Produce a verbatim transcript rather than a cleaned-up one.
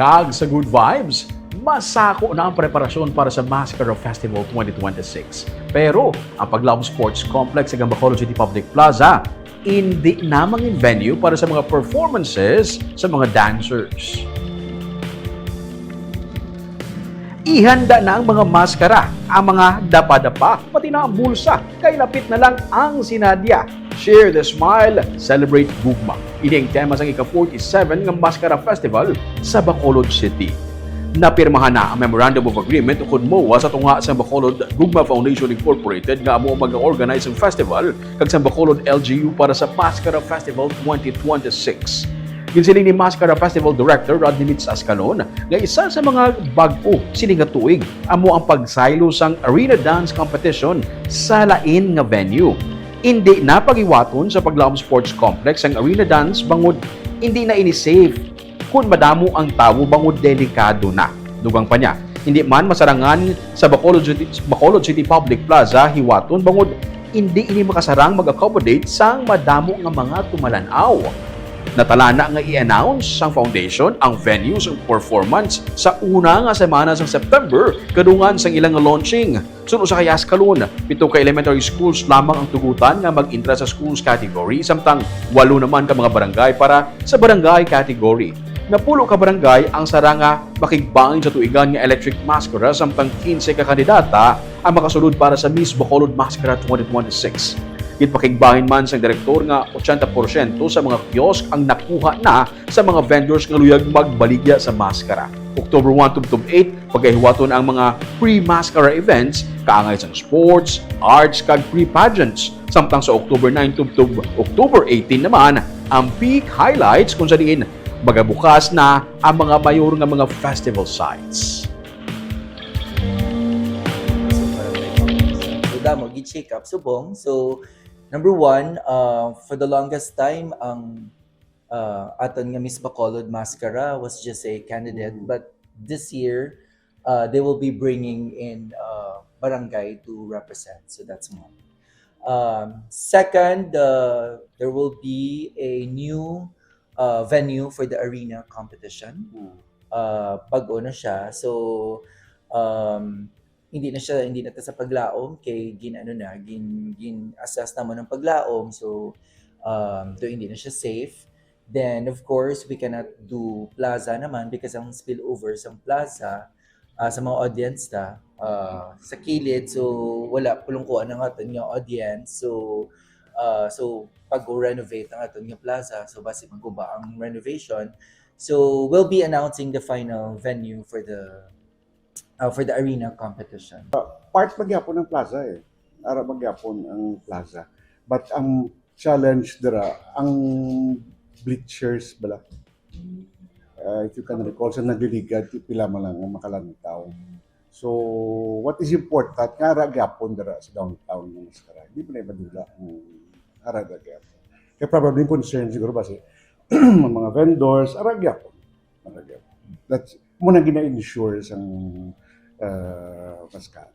Kag sa good vibes, masako na ang preparasyon para sa Mascara Festival twenty twenty-six. Pero ang Paglaom Sports Complex sa Bacolod City Public Plaza, hindi na mangin venue para sa mga performances sa mga dancers. Ihanda na ang mga maskara, ang mga dapa-dapa, pati na ang bulsa, kay lapit na lang ang Sinadya. Share the smile, celebrate gugma. Ini ang tema sang ika forty-seven nga Maskara Festival sa Bacolod City. Napirmahan na ang Memorandum of Agreement ukon MOA sa tunga sa Bacolod Gugma Foundation Incorporated nga amo ang mag-organize sang festival kag sa Bacolod L G U para sa Maskara Festival twenty twenty-six. Ginsiling ni Maskara Festival Director Rodney Mitz Ascalon nga isa sa mga bag-o sini nga tuig amo ang pagsaylo sang arena dance competition sa lain nga venue. Indi na paghiwaton sa Paglaom Sports Complex ang arena dance bangod indi na ini safe kon madamo ang tawo bangod delikado na. Dugang pa niya, hindi man masarangan sa Bacolod City, Bacolod City Public Plaza hiwaton bangod indi ini makasarang mag-accommodate sang madamo nga mga tumalan-aw. Natalana nga i-announce sang foundation ang venue sang performance sa una nga semana sang September, kadungan sang ilang launching. Suno sa kay Ascalon, pito ka elementary schools lamang ang tugutan nga mag-entra sa schools category, samtang walo naman ka mga barangay para sa barangay category. Napulo ka barangay ang sarang nga makigbahin sa tuigan nga Electric Mascara, samtang quince ka kandidata ang makasulod para sa Miss Bacolod Mascara twenty twenty-six. Ginpakigbahin man sang direktor nga ochenta porsyento sa mga kiosk ang nakuha na sa mga vendors nga luyag magbaligya sa maskara. October one tubtob eight, pagahiwaton ang mga pre-mascara events, kaangay sang sports, arts, kag pre-pageants. Samtang sa October nine tubtob October eighteen naman ang peak highlights, kung sa diin magabukas na ang mga mayor nga mga festival sites. So, damo gid shake up subong. So, number one, uh, for the longest time, ang uh, aton nga Miss Bacolod Mascara was just a candidate, but this year, uh, they will be bringing in uh, barangay to represent. So that's one. Um, second, uh, there will be a new uh, venue for the arena competition. Uh, bag-o na siya. So, um, hindi na siya, hindi na ta sa paglaom kay gin-ano na, gin, gin-assess naman ang paglaom. So, um, do hindi na siya safe. Then, of course, we cannot do plaza naman because ang spillover sa plaza, ah, sa mga audience ta, ah, sa kilid, so wala pulungkuan ang aton nga audience. So, ah, so pag-renovate ang aton nga plaza, so basi maguba ang renovation. So, we'll be announcing the final venue for the uh, for the arena competition. Part man gyapon ang plaza eh. Ara man gyapon ang plaza. But ang challenge dira, ang bleachers bala. Uh, if you can recall, sa nagliligad, pila man lang ang makalantaw. So, what is important, nga ara gyapon dira sa downtown ng Mascara. Hindi pa na madula ang ara gyapon. Kaya probably yung concern siguro ba si mga vendors, ara gyapon. Ara gyapon. That's, mo na gina-ensure sang uh, Mascara.